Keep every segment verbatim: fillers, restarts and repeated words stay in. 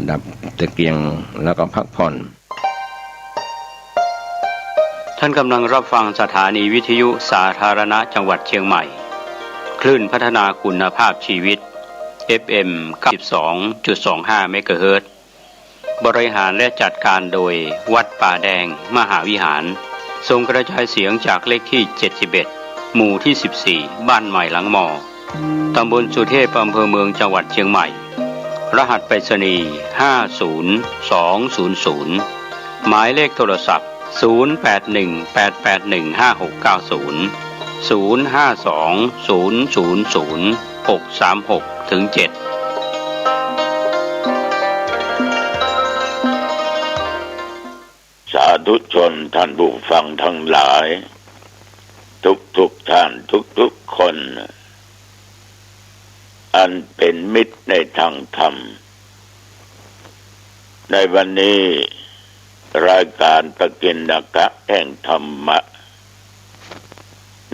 ดับตะเกียงแล้วก็พักผ่อน ท่านกำลังรับฟังสถานีวิทยุสาธารณะจังหวัดเชียงใหม่ คลื่นพัฒนาคุณภาพชีวิต เอฟเอ็ม เก้าสิบสองจุดสองห้า เมกะเฮิรตซ์ บริหารและจัดการโดยวัดป่าแดงมหาวิหาร ส่งกระจายเสียงจากเลขที่ เจ็ดสิบเอ็ด หมู่ที่ สิบสี่ บ้านใหม่หลังมอ ตำบลสุเทพ อำเภอเมือง จังหวัดเชียงใหม่ รหัสไปรษณีย์ ห้าศูนย์สองศูนย์ศูนย์ หมายเลขโทรศัพท์ ศูนย์แปดหนึ่งแปดแปดหนึ่งห้าหกเก้าศูนย์ ศูนย์ห้าสองศูนย์ศูนย์ศูนย์หกสามหกถึงเจ็ด สาธุชนท่านผู้ฟังทั้งหลาย ทุกๆ ท่าน ทุกๆ คน อันเป็นมิตรในทางธรรม ในวันนี้รายการปกิณณกะแห่งธรรมะ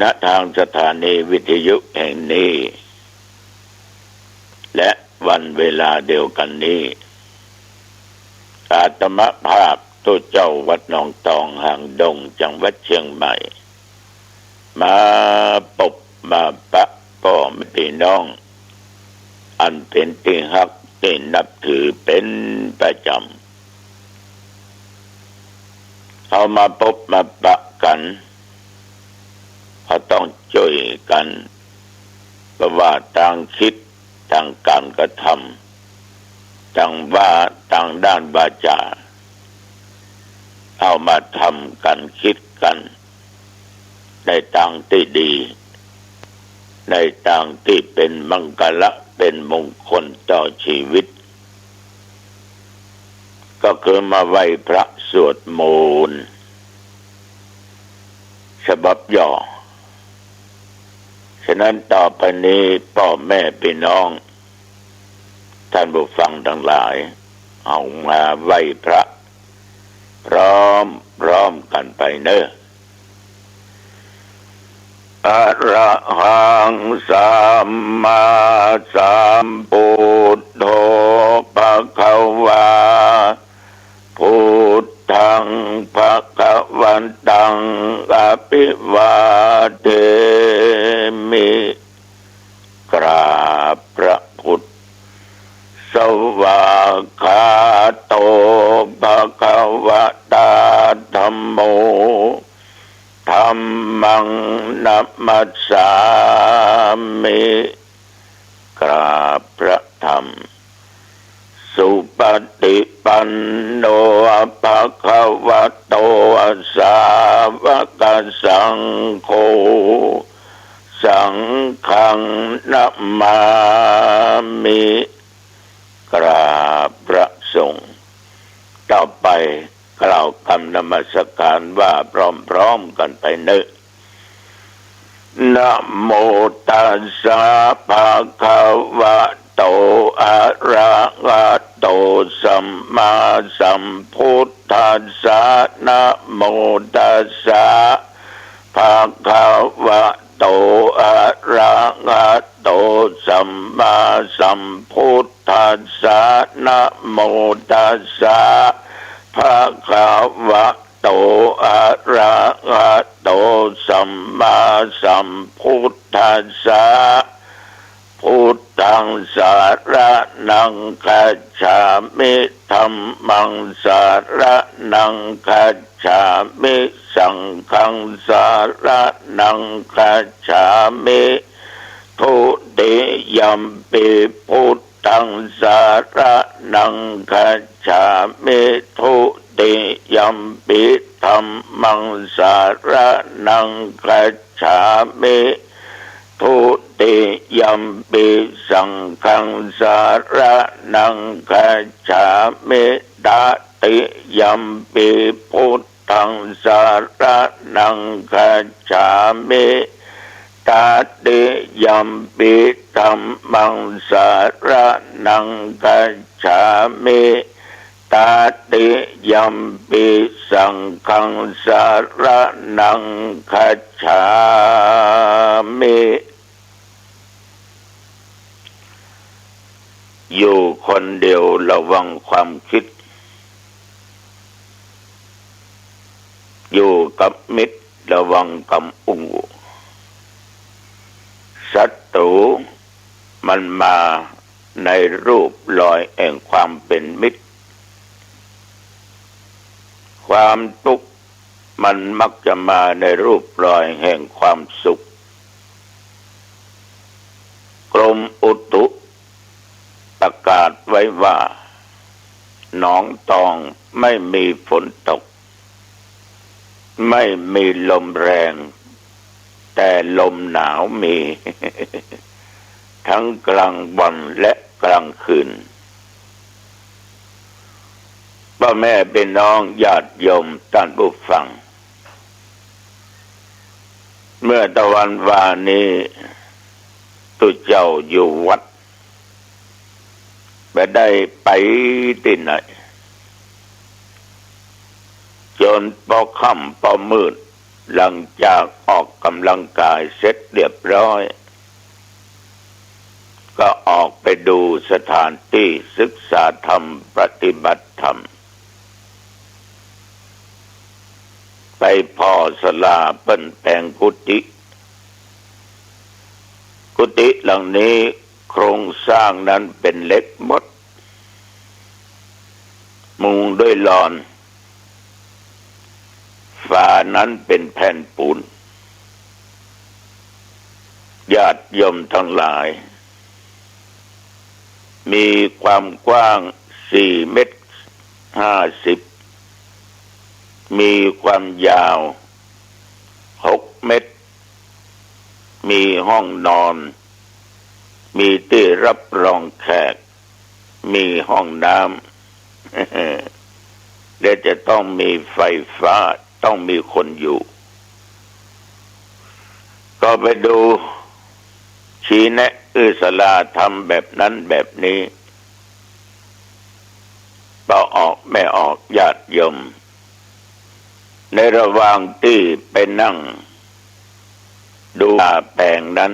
ณ ทางสถานีวิทยุแห่งนี้ และวันเวลาเดียวกันนี้ อาตมาภาพตุ๊เจ้าวัดหนองตองหางดง จังหวัดเชียงใหม่ มาปบมาปะป้อแม่ปี้น้อง อันเป็นตี้ฮักตี้นับถือเป็นประจ๋ำ เฮามาปบมาปะกั๋น เฮาต้องจ้วยกั๋น บ่ว่าตางกึ๊ด ตางก๋านกระทำ ตางว่า ตางด้านวาจ๋า เฮามาทำกั๋น กึ๊ดกั๋น ในตางตี้ดี ในตางตี้เป๋นมังคละ เป๋นมงคลต่อจีวิต ก็คือมาไหว้พระสวดมนต์ ฉบับย่อ ฉะนั้นต่อไปนี้ป้อแม่ปี้น้อง ท่านผู้ฟังตังหลาย เฮามาไหว้พระ พร้อม พร้อมกั๋นไปเน่อ อะระหัง สัมมาสัมพุทโธ ภะคะวา พุทธัง ภะคะวันตัง อะภิวาเทมิ กราบพระพุทธ สวากขาโต ภะคะวะตา ธัมโม ธัมมัง นะมัสสามิ กราบพระธรรม สุปฏิปันโน ภะคะวะโต สาวกสังโฆ สังฆัง นะมามิ กราบพระสงฆ์ ต่อไปกล่าวกำนมัสการว่าพร้อมๆ กั๋นไปเน่อ นะโมตัสสะ ภะคะวะโต อะระหะโต สัมมาสัมพุทธัสสะ นะโมตัสสะ ภะคะวะโต อะระหะโต สัมมาสัมพุทธัสสะ นะโมตัสสะ ภะคะวะโต อะระหะโต สัมมาสัมพุทธัสสะ พุทธัง สะระณัง คัจฉามิ ธัมมัง สะระณัง คัจฉามิ สังฆัง สะระณัง คัจฉามิ ทุติยัมปิ พุทธัง สะระณัง คัจฉามิ ทุติยัมปิ ธัมมัง สะระณัง คัจฉามิ ทุติยัมปิ สังฆัง สะระณัง คัจฉามิ ตติยัมปิ พุทธัง สะระณัง คัจฉามิ ตติยัมปิ ธัมมัง สะระณัง คัจฉามิ ตติยัมปิ สังฆัง สะระณัง คัจฉามิ อยู่คนเดียวระวังความคิด อยู่กับมิตรระวังกำอู้ ศัตรูมันมาในรูปรอยแห่งความเป็นมิตร ความทุกข์มันมักจะมาในรูปรอยแห่งความสุข กรมอุตุประกาศไว้ว่า หนองตองไม่มีฝนตก ไม่มีลมแรง แต่ลมหนาวมี ทั้งกลางวันและกลางคืน พ่อแม่พี่น้องญาติโยมท่านผู้ฟัง เมื่อตะวันวานี้ตุ๊เจ้าอยู่วัด บ่ได้ไปตี้ไหน จ๋นปอค่ำปอมืด หลังจากออกกำลังกายเสร็จเรียบร้อย ก็ออกไปดูสถานตี้ศึกษาธรรมปฏิบัติธรรม ไปผ่อศาลาเปิ้นแป๋งกุฏิ กุฏิหลังนี้โครงสร้างนั้นเป๋นเหล็กหมด มุงด้วยลอน ฝานั้นเป๋นแผ่นปูน ญาติโยมทั้งหลาย มีความกว้างสี่เมตรห้าสิบ มีความยาวหกเมตร มีห้องนอน มีตี้รับรองแขก มีห้องน้ำ และจะต้องมีไฟฟ้า ต้องมีคนอยู่ ก็ไปดู ชี้แนะอื้อศาลาธรรมแบบนั้นแบบนี้ ป้อออกแม่ออกญาติโยม ในระหว่างตี้ไปนั่งดูตาแป๋งนั้น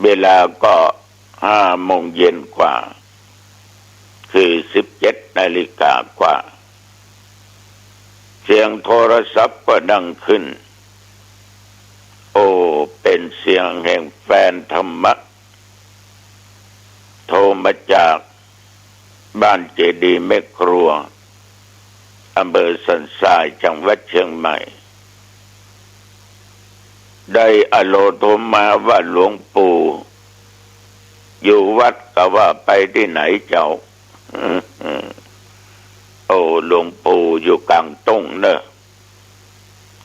เวลาก็ห้าโมงเย็นกว่า คือสิบเจ็ดนาฬิกากว่า เสียงโทรศัพท์ก็ดังขึ้น โอ้ เป๋นเสียงแห่งแฟนธรรมะ โทรมาจากบ้านเจดีย์แม่ครัว อำเภอสันทราย จังหวัดเชียงใหม่ ได้อะโลโทรมาว่า หลวงปู่อยู่วัด กาว่าไปตี้ไหนเจ้า โอ้ หลวงปู่อยู่ก๋างตุ้งเน่อ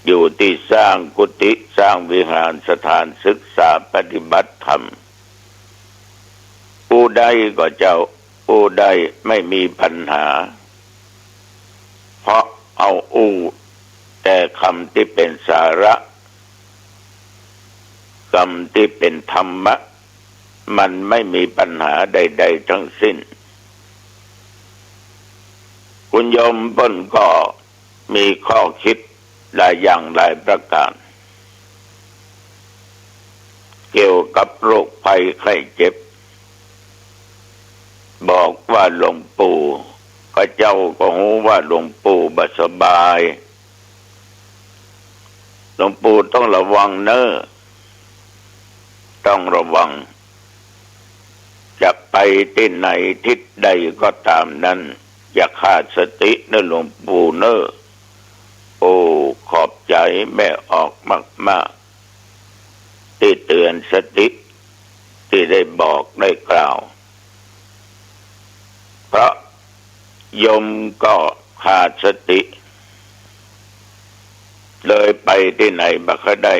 อยู่ตี้สร้างกุฏิสร้างวิหารสถานศึกษาปฏิบัติธรรม อู้ได้ก่อเจ้า อู้ได้ ไม่มีปัญหา เพราะเอาอู้แต่กำตี้เป๋นสาระ กำตี้เป๋นธรรมะ มันไม่มีปัญหาใดๆ ทั้งสิ้น คุณโยมเปิ้นก็มีข้อคิดหลายอย่างหลายประการ เกี่ยวกับโรคภัยไข้เจ็บ บอกว่าหลวงปู่ ข้าเจ้าก็ฮู้ว่าหลวงปู่บ่สบาย หลวงปู่ต้องระวังเน่อ ต้องระวัง จะไปตี้ไหนทิศใดก็ต๋ามนั้น อย่าขาดสติเน่อหลวงปู่เน่อ โอ้ ขอบใจ๋แม่ออกมากๆ ตี้เตื๋อนสติ ตี้ได้บอกได้กล่าว เพราะโยมก็ขาดสติ เลยไปตี้ไหนบ่ค่อยได้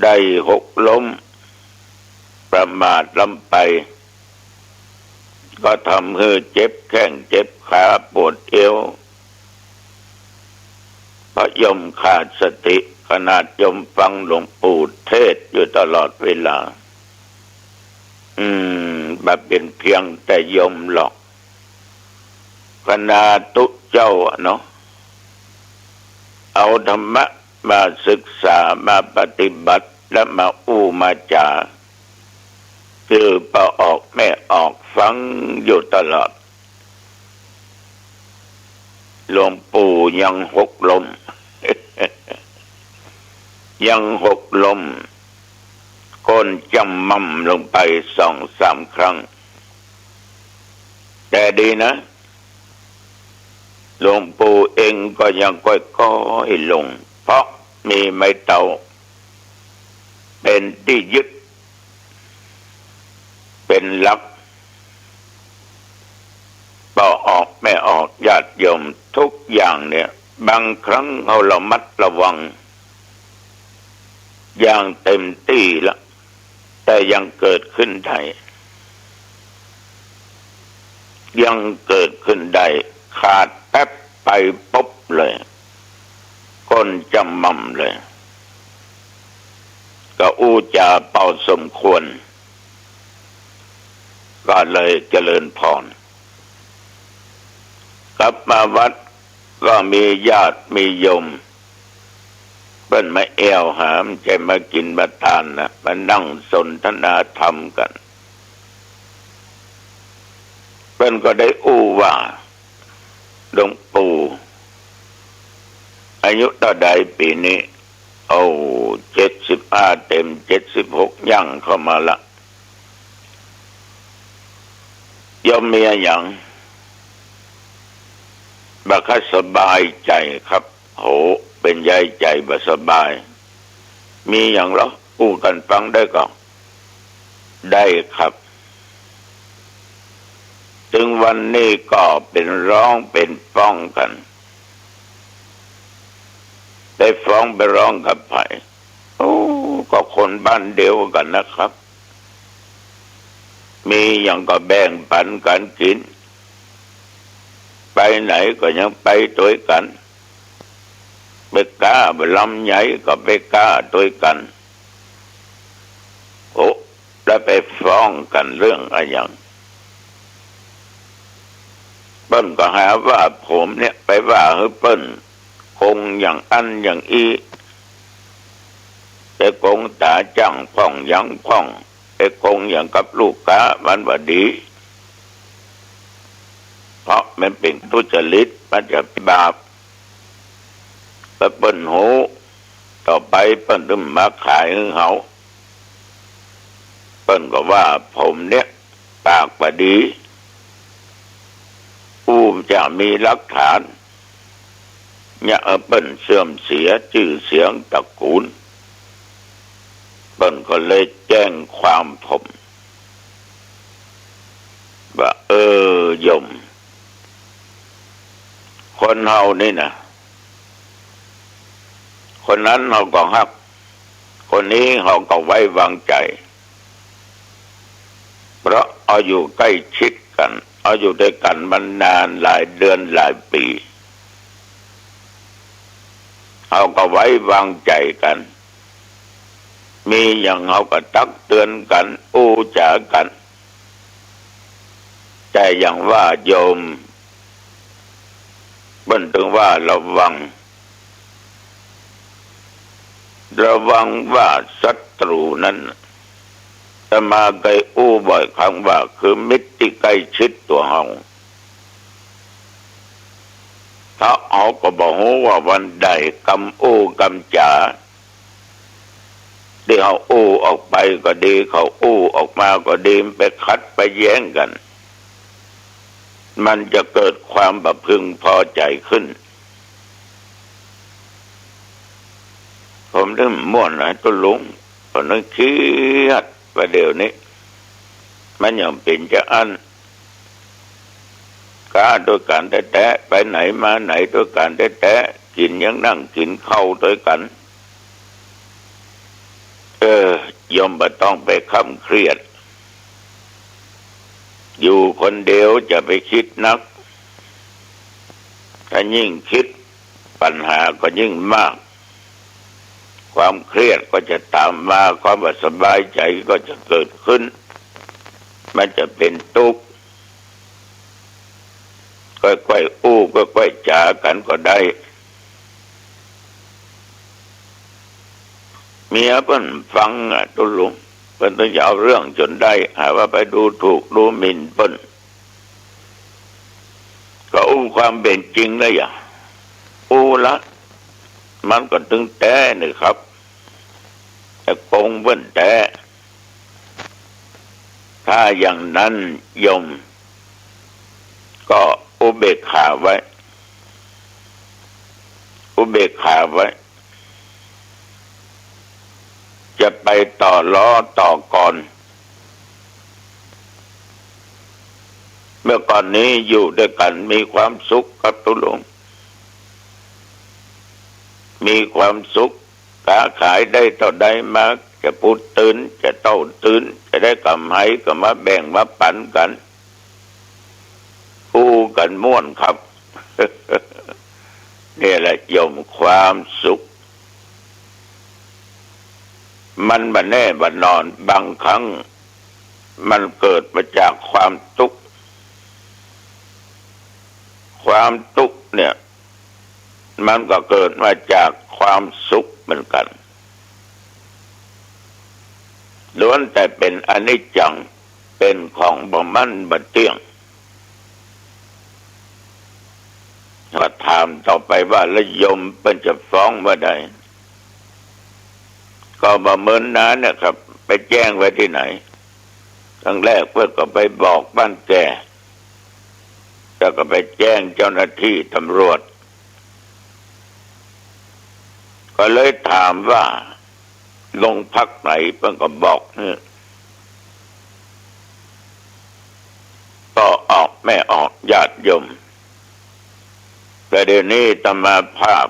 ได้หกล้ม ประมาทล้ำไป ก็ทำหื้อเจ็บแข้งเจ็บขาปวดเอว เพราะโยมขาดสติ ขนาดโยมฟังหลวงปู่เทศน์อยู่ตลอดเวลา อืม บ่เป๋นเพียงแต่โยมหรอก ขนาดตุ๊เจ้าอะเนาะ เอาธรรมะมาศึกษา มาปฏิบัติ และมาอู้มาจ๋า จื้อป้อออกแม่ออกฟังอยู่ตลอด หลวงปู่ยังหกล้ม ยังหกล้ม ก้นจ้ำม่ำลงไปสองสามครั้ง แต่ดีนะ หลวงปู่เองก็ยังก้อยๆลง เพราะมีไม้เต๊า เป็นตี้ยึด เป็นหลัก ป้อออกแม่ออก ญาติโยม ทุกอย่างเนี่ย บางครั้งเฮาระมัดระวัง อย่างเต็มตี้ละ แต่ยังเกิดขึ้นได้ ยังเกิดขึ้นได้ ขาดแป๊บไปปุ๊บเลย ก้นจ้ำม่ำเลย ก็อู้จ๋าพอสมควร ก็เลยเจริญพร กลับมาวัดก็มีญาติมีโยม เปิ้นมาแอ่วหา บ่ใจ้มากิ๋นมาตานนะ มานั่งสนทนาธรรมกั๋น เปิ้นก็ได้อู้ว่า หลวงปู่ อายุเต้าใดปี๋นี้ โอ้ เจ็ดสิบห้าเต็ม เจ็ดสิบหกย่างเข้ามาละ โยมมีอะหยัง บ่ค่อยสบายใจ๋ครับ โห เป๋นใยใจ๋บ่สบาย มีหยังลอ อู้กั๋นฟังได้ก่อ ได้ครับ ตึงวันนี้ก็เป๋นร้องเป๋นฟ้องกั๋น ไปฟ้องไปร้องกับใผ โอ้ ก็คนบ้านเดียวกั๋นนะครับ มีหยังก็แบ่งปั๋นกั๋นกิ๋น ไปไหนก็ยังไปตวยกั๋น ไปก้าลำไยก็ไปก้าตวยกั๋น โอ้ แล้วไปฟ้องกั๋นเรื่องอะหยัง เปิ้นก็หาว่าผมเนี่ยไปว่าหื้อเปิ้นโกงอย่างอั้นอย่างอี้ ไปโกงต๋าจ้างพ่องหยังพ่อง ไปโกงหยังกับลูกค้า มันบ่ดี เพราะมันเป๋นทุจริต มันจะบาป ถ้าเปิ้นฮู้ ต่อไปเปิ้นจะบ่มาขายหื้อเฮา เปิ้นก็ว่าผมเนี่ยปากบ่ดี อู้บ่มีหลักฐาน เยียะหื้อเปิ้นเสื่อมเสียจื้อเสียงตระกูล เปิ้นก็เลยแจ้งความผม ว่า เออ โยม คนเฮานี่นะ คนนั้นเฮาก็ฮัก คนนี้เฮาก็ไว้วางใจ๋ เพราะเฮาอยู่ใก้ชิดกั๋น เฮาอยู่ตวยกั๋นมานานหลายเดือนหลายปี๋ เฮาก็ไว้วางใจ๋กั๋น มีหยังเฮาก็ตักเตือนกั๋น อู้จ๋ากั๋น แต่อย่างว่าโยม เปิ้นตึงว่าระวัง ระวังว่าศัตรูนั้น อาตมาเกยอู้บ่อยครั้งว่าคือมิตรตี้ใก้ชิดตั๋วเฮา เพราะเฮาก็บ่ฮู้ว่าวันใดกำอู้กำจ๋า ตี้เฮาอู้ออกไปก็ดี เขาอู้ออกมาก็ดี มันไปขัดไปแย้งกั๋น มันจะเกิดความบ่พึงพอใจ๋ขึ้น ผมเริ่มม่วนนะตุ๊ลุง ผมนึกเครียดว่าเดี๋ยวนี้ มันยังเป๋นจาอั้น ก้าตวยกั๋นแต๊ๆ ไปไหนมาไหนตวยกั๋นแต๊ๆ กิ๋นยังนั่งกิ๋นข้าวตวยกั๋น เออ โยมบ่ต้องไปคร่ำเครียด อยู่คนเดียวจะไปคิดนัก ถ้ายิ่งคิด ปัญหาก็ยิ่งมาก ความเครียดก็จะต๋ามมา ความบ่สบายใจ๋ก็จะเกิดขึ้น มันจะเป๋นตุ๊กข์ ก้อยๆ อู้ ก้อยๆ จ๋ากั๋นก็ได้ เมียเปิ้นฟังอะตุ๊ลุง เปิ้นตึงจะเอาเรื่องจ๋นได้ หาว่าไปดูถูกดูหมิ่นเปิ้น ก็อู้ความเป๋นจริงแล้วอย่า อู้ละ มันก็ตึงแต๊นี่ครับ แต่โกงเปิ้นแต๊ ถ้าอย่างนั้นโยม ก็อุเบกขาไว้ อุเบกขาไว้ จะไปต่อล้อต่อกร เมื่อก่อนนี้อยู่ด้วยกั๋นมีความสุขกับตุ๊ลุง มีความสุข ก๊าขายได้เต้าใดมา จะปู๊ตื่น จะเต้าตื่น จะได้ก๋ำไรก็มาแบ่งมาปั๋นกั๋น อู้กั๋นม่วนครับ นี่แหละโยม ความสุข มันบ่แน่บ่นอน บางครั้งมันเกิดมาจากความตุ๊กข์ ความตุ๊กข์เนี่ย มันก็เกิดมาจากความสุขเหมือนกั๋น ล้วนแต่เป๋นอนิจจัง เป๋นของบ่มั่นบ่เตี้ยง ก็ถามต่อไปว่า แล้วโยมเปิ้นจะฟ้องเมื่อใด ก็บ่เมินนานนะครับ ไปแจ้งไว้ตี้ไหน ครั้งแรกเปิ้นก็ไปบอกบ้านแก่ แล้วก็ไปแจ้งเจ้าหน้าตี้ตำรวจ ก็เลยถามว่าโรงพักไหน เปิ้นก็บอก เออ พ่อออกแม่ออกญาติโยม แต่เดี๋ยวนี้อาตมาภาพ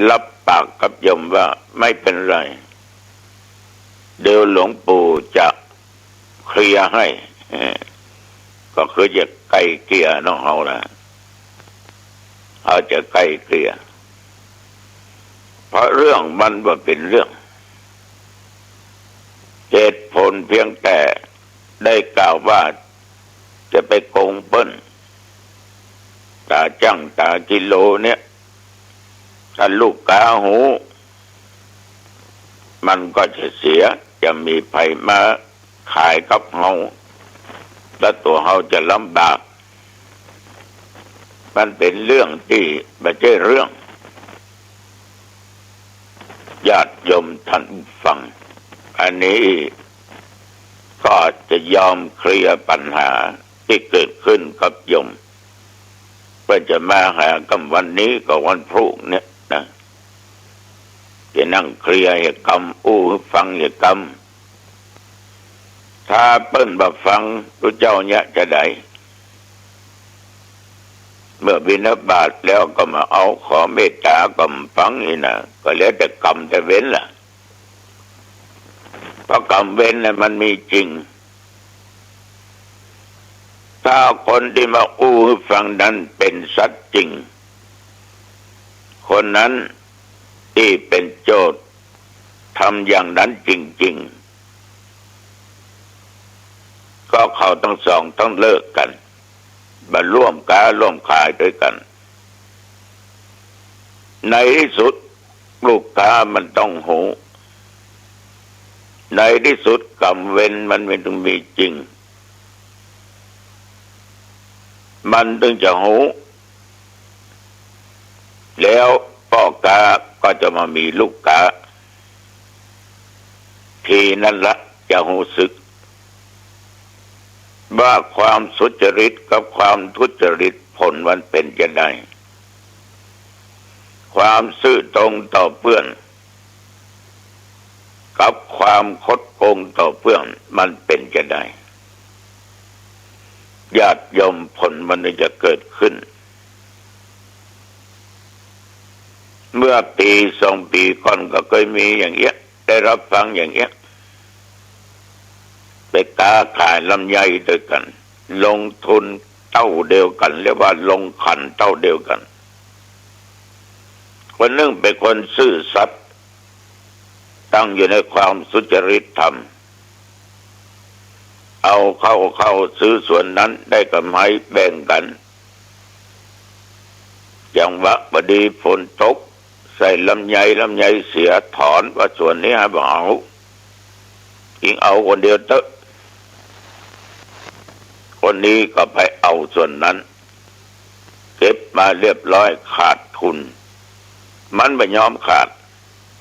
รับปากกับโยมว่าไม่เป็นไร เดี๋ยวหลวงปู่จะเคลียร์ให้ เออ ก็คือจะไกล่เกลี่ยเนาะเฮานะ เฮาจะไกล่เกลี่ย เพราะเรื่องมันบ่เป๋นเรื่อง เหตุผลเพียงแต่ได้กล่าวว่าจะไปโกงเปิ้น ต๋าจั้งต๋ากิโลเนี่ย ถ้าลูกก๊าฮู้ มันก็จะเสีย จะมีใผมาขายกับเฮา แล้วตั๋วเฮาจะลำบาก มันเป๋นเรื่องตี้บ่ใจ้เรื่อง ญาติโยมท่านผู้ฟัง อันนี้ก็จะยอมเคลียร์ปัญหาตี้เกิดขึ้นกับโยม เปิ้นจะมาหาก้ำวันนี้กับวันพรุ่งเนี่ยนะ จะนั่งเคลียร์หื้อกำ อู้หื้อฟังหื้อกำ ถ้าเปิ้นบ่ฟัง ตุ๊เจ้าเยียะจาใด เมื่อบิณฑบาตแล้วก็บ่เอา ขอเมตตาก็บ่ฟังอี้นะ ก็แล้วแต่กรรมแต่เวรล่ะ เพราะกรรมเวรน่ะมันมีจริง ถ้าคนตี้มาอู้หื้อฟังนั้นเป๋นสัตว์จริง คนนั้นตี้เป๋นโจทก์ทำอย่างนั้นจริงๆ ก็เขาตังสองต้องเลิกกั๋น บ่ร่วมก๊าร่วมขายตวยกั๋น ในตี้สุดลูกก๊ามันต้องฮู้ ในตี้สุดกรรมเวรมันมี ตึงมีจริง มันตึงจะฮู้ แล้วป้อก๊าก็จะมามีลูกก๊า ทีนั้นละจะฮู้สึก ว่าความสุจริตกับความทุจริตผลมันเป๋นจาใด ความซื่อตรงต่อเปื้อน กับความคดโกงต่อเปื้อนมันเป๋นจาใด ญาติโยม ผลมันจะเกิดขึ้น เมื่อปี๋สองปี๋ก่อนก็เคยมีอย่างเงี้ย ได้รับฟังอย่างเงี้ย ไปก๊าขายลำไยตวยกั๋น ลงทุนเต้าเดียวกั๋น เรียกว่าลงขันเต้าเดียวกั๋น คนนึ่งเป๋นคนซื่อสัตย์ ตั้งอยู่ในความสุจริตธรรม เอาเข้า เข้าซื้อสวนนั้นได้กำไรแบ่งกั๋น จังหวะพอดีฝนตก ใส่ลำไย ลำไยเสีย ถอน ว่าสวนนี้บ่เอา เถิงเอาคนเดียวเต๊อะ คนนี้ก็ไปเอาส่วนนั้น เก็บมาเรียบร้อย ขาดทุน มันบ่ยอมขาด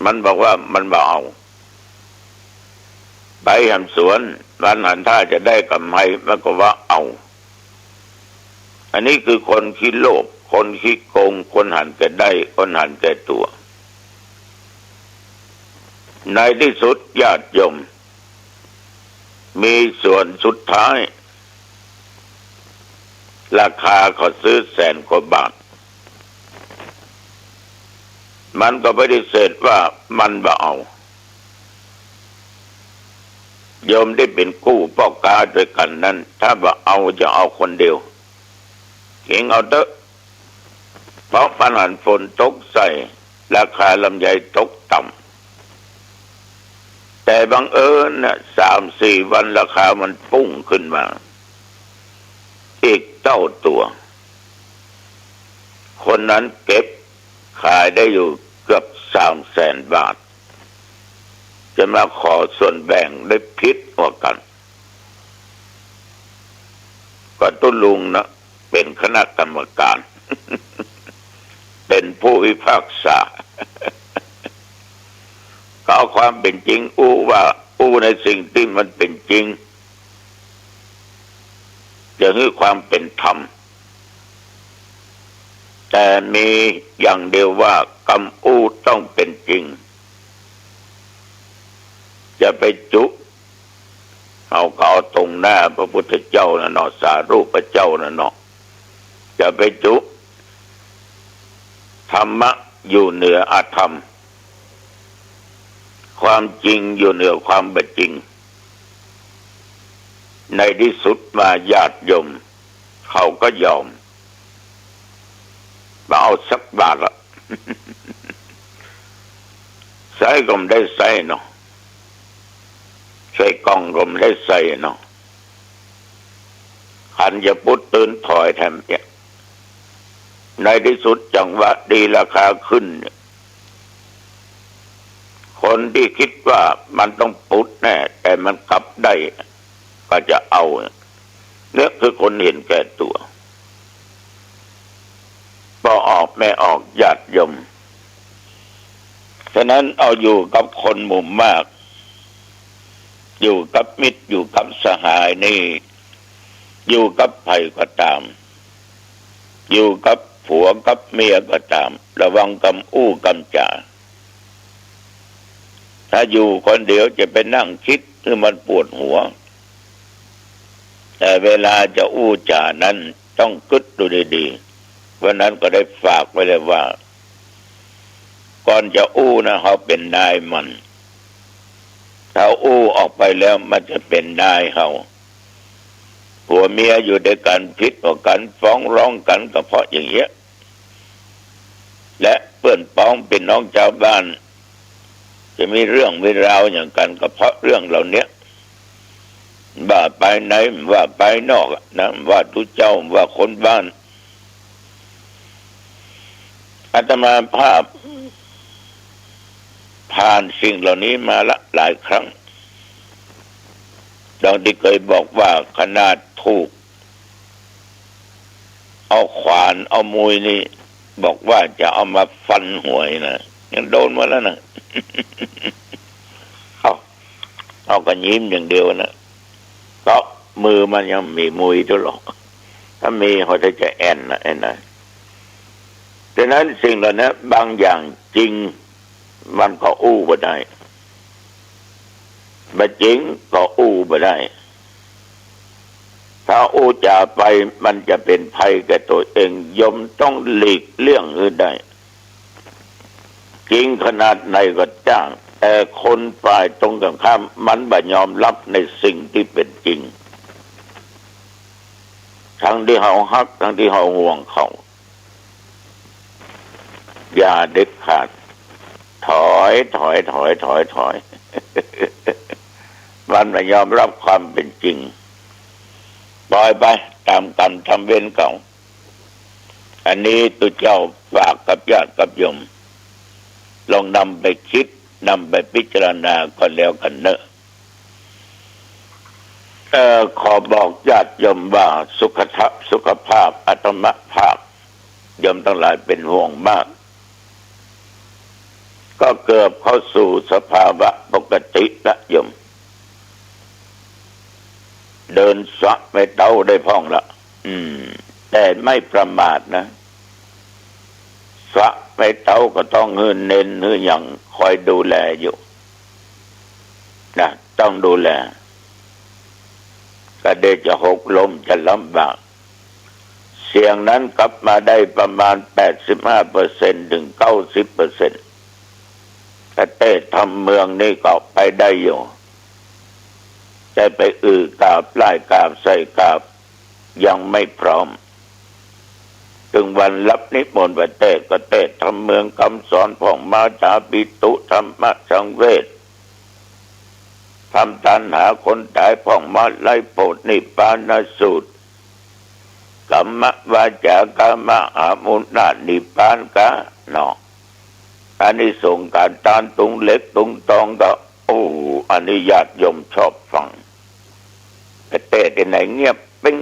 มันบอกว่ามันบ่เอา ไปแหมสวน มันหันท่าจะได้กำไร มันก็ว่าเอา อันนี้คือคนขี้โลภ คนขี้โกง คนหันแก่ได้ คนหันแก่ตั๋ว ในตี้สุดญาติโยม มีสวนสุดท้าย ราคาเขาซื้อแสนกว่าบาท มันก็ปฏิเสธว่ามันบ่เอา โยมตี้เป๋นกู้ป้อก๊าตวยกั๋นนั้น ถ้าบ่เอาจะเอาคนเดียว เถิงเอาเต๊อะ เพราะมันหันฝนตกใส่ ราคาลำไยตกต่ำ แต่บังเอิญนะ สามสี่วันราคามันปุ้งขึ้นมา อีกเต้าตั๋ว คนนั้นเก็บขายได้อยู่เกือบสามแสนบาท จะมาขอส่วนแบ่งได้ผิดกว่ากั๋น ก็ตุ๊ลุงนะ เป๋นคณะกรรมการ เป๋นผู้พิพากษา ก็เอาความเป๋นจริงอู้ว่า อู้ในสิ่งตี้มันเป๋นจริง จะหื้อความเป๋นธรรม แต่มีอย่างเดียวว่ากำอู้ต้องเป๋นจริง จะไปจุ เอาก็เอาตรงหน้าพระพุทธเจ้าน่ะเนาะ สารูปพระเจ้าน่ะเนาะ จะไปจุ ธรรมะอยู่เหนืออธรรม ความจริงอยู่เหนือความบ่จริง ในตี้สุดมาญาติโยมเขาก็ยอม บ่เอาสักบาทละ ใส่ก็บ่ได้ใส่เนาะ ใส่กล่องก็บ่ได้ใส่เนาะ หันจะปุ๊ดตื้นถอยแถมเนี่ย ในตี้สุดจังหวะดีราคาขึ้นเนี่ย คนตี้กึ๊ดว่ามันต้องปุ๊ดแน่ แต่มันกลับได้ ก็จะเอา เนี่ยคือคนเห็นแก่ตั๋ว ป้อออกแม่ออกญาติโยม ฉะนั้นเอาอยู่กับคนหมู่มาก อยู่กับมิตร อยู่กับสหายนี่ อยู่กับใผก็ต๋าม อยู่กับผัวกับเมียก็ต๋าม ระวังกำอู้กำจ๋า ถ้าอยู่คนเดียวจะไปนั่งกึ๊ดหื้อมันปวดหัว แต่เวลาจะอู้จ๋านั้นต้องกึ๊ดดูดีๆ วันนั้นก็ได้ฝากไว้แล้วว่า ก่อนจะอู้นะ เฮาเป๋นนายมัน ถ้าอู้ออกไปแล้วมันจะเป๋นนายเฮา ผัวเมียอยู่ตวยกั๋นผิดกั๋น ฟ้องร้องกั๋นก็เพราะอย่างเงี้ย และเปื้อนป๋องเป๋นน้องจาวบ้าน จะมีเรื่องมีราวอย่างกั๋นก็เพราะเรื่องเหล่าเนี้ย บ่าภายใน บ่าภายนอกอะนะ บ่าตุ๊เจ้า บ่าคนบ้าน อาตมาภาพผ่านสิ่งเหล่านี้มาละหลายครั้ง ดังตี้เกยบอกว่าขนาดถูก เอาขวานเอามุยนี่ บอกว่าจะเอามาฟันหวยนะ ยังโดนมาแล้วนะ เอา เอาก็ยิ้มอย่างเดียวนะ เพราะมือมันยังบ่มีมุยตวยหรอก ถ้ามีเขาจะแอ่นนะไอ้นะ ฉะนั้นสิ่งเหล่านี้บางอย่างจริงมันก็อู้บ่ได้ บ่จริงก็อู้บ่ได้ ถ้าอู้จ๋าไปมันจะเป๋นภัยแก่ตั๋วเอง โยมต้องหลีกเลี่ยงหื้อได้ จริงขนาดไหนก็จ้าง แต่คนฝ่ายตรงกั๋นข้ามมันบ่ยอมรับในสิ่งตี้เป๋นจริง ทั้งตี้เฮาฮัก ทั้งตี้เฮาห่วงเขา อย่าเด็ดขาด ถอย ถอย ถอย ถอย ถอย มันบ่ยอมรับความเป๋นจริง ปล่อยไปต๋ามกรรมต๋ามเวรเขา อันนี้ตุ๊เจ้าฝากกับญาติกับโยม ลองนำไปกึ๊ด นำไปพิจารณาก็แล้วกั๋นเนอะ เอ่อ ขอบอกญาติโยมว่าสุขะ สุขภาพอาตมภาพ โยมตังหลายเป๋นห่วงมาก ก็เกือบเข้าสู่สภาวะปกติละโยม เดินสะไม้เต๊าได้พ่องละ อืม แต่ไม่ประมาทนะ สะไม้เต๊าก็ต้องหื้อเณรหื้อหยังคอยดูแลอยู่นะ ต้องดูแล ก็เดี๋ยวจะหกล้มจะลำบาก เสียงนั้นกลับมาได้ประมาณแปดสิบห้าเปอร์เซ็นต์ถึงเก้าสิบเปอร์เซ็นต์ แต่เตสน์ธรรมเมืองนี่ก็ไปได้อยู่ แต่ไปอื้อกราบไหว้กราบใส่กราบยังไม่พร้อม ถึงวันรับนิมนต์ไปเตสน์ก็เตสน์ธรรมเมืองกำสอนพ่องมา จาปิตุ ธรรมสังเวช ธรรมตัณหาคนต๋ายพ่องมาลัยโพธินิพพานสูตร กัมมะวาจากรรมะหามูลนานิพพานกะเนาะ อานิสงส์ก๋านตานตุงเหล็กตุงตองก็ โอ้ อันนี้ญาติโยมชอบฟัง แต่เตสน์ตี้ไหนเงียบปิ๊ง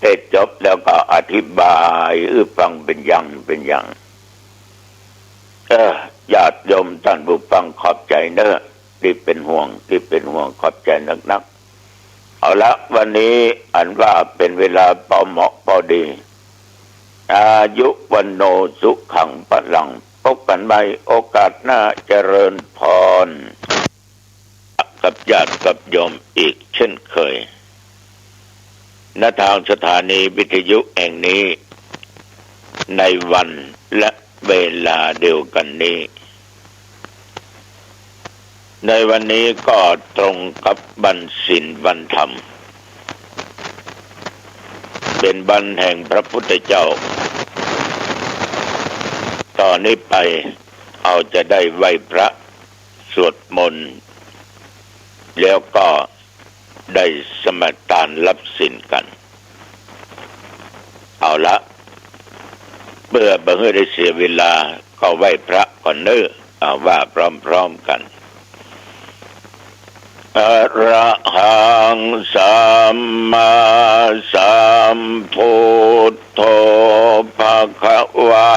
เตสน์จบแล้วก็อธิบายหื้อฟังเป๋นอย่างเป๋นอย่าง เออ ญาติโยมต้านผู้ฟังขอบใจ๋เน้อ ตี้เป๋นห่วง ตี้เป๋นห่วง ขอบใจ๋นักๆ เอาละ วันนี้อันว่าเป๋นเวลาปอเหมาะปอดี อายุ วัณโณ สุขัง พลัง พบกั๋นใหม่โอกาสหน้า เจริญพร กับญาติกับโยมอีกเช่นเคย ณ ตางสถานีวิทยุแห่งนี้ ในวันและเวลาเดียวกั๋นนี้ ในวันนี้ก็ตรงกับวันศีลวันธรรม เป๋นวันแห่งพระพุทธเจ้า ต่อนี้ไปเฮาจะได้ไหว้พระ สวดมนต์ แล้วก็ได้สมาทานรับศีลกั๋น เอาละ เปื้อบ่หื้อได้เสียเวลา ก็ไหว้พระก่อนเน้อ เอาว่าพร้อมๆ กั๋น อะระหัง สัมมาสัมพุทโธ ภะคะวา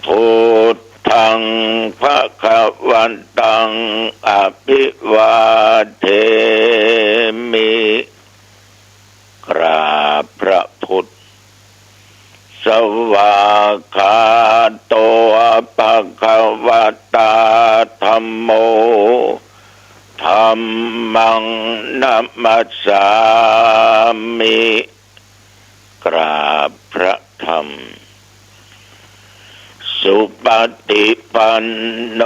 พุทธัง ภะคะวันตัง อะภิวาเทมิ กราบพระพุทธ สวากขาโต ภะคะวะตา ธัมโม ธัมมัง นะมัสสามิ กราบพระธรรม สุปฏิปันโน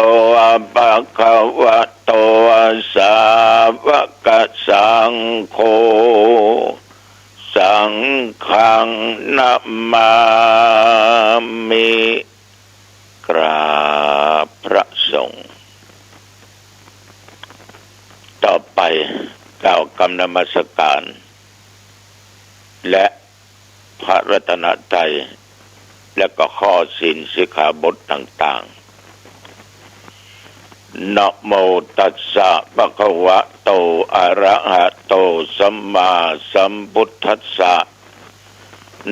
ภะคะวะโต สาวกสังโฆ สังฆัง นะมามิ กราบพระสงฆ์ ต่อไปกล่าวกำนมัสการ และพระรัตนตรัย และก็ข้อศีลสิกขาบทต่างๆ นะโมตัสสะ ภะคะวะโต อะระหะโต สัมมาสัมพุทธัสสะ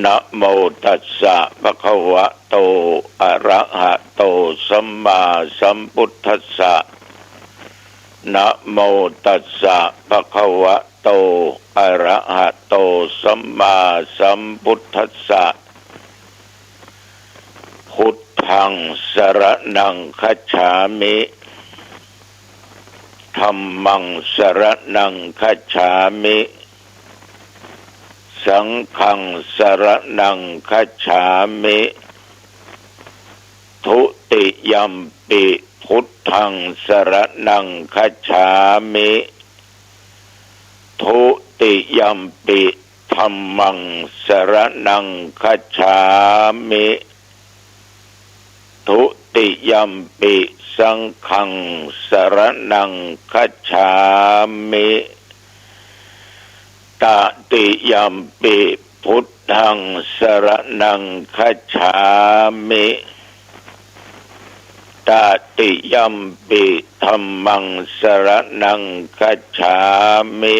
นะโมตัสสะ ภะคะวะโต อะระหะโต สัมมาสัมพุทธัสสะ นะโมตัสสะ ภะคะวะโต อะระหะโต สัมมาสัมพุทธัสสะ พุทธัง สรณัง คัจฉามิ ธัมมัง สรณัง คัจฉามิ สังฆัง สรณัง คัจฉามิ ทุติยัมปิ พุทธัง สรณัง คัจฉามิ ทุติยัมปิ ธัมมัง สรณัง คัจฉามิ ทุติยัมปิ สังฆัง สรณัง คัจฉามิ ตติยัมปิ พุทธัง สรณัง คัจฉามิ ตติยมปิ ธัมมัง สรณัง คัจฉามิ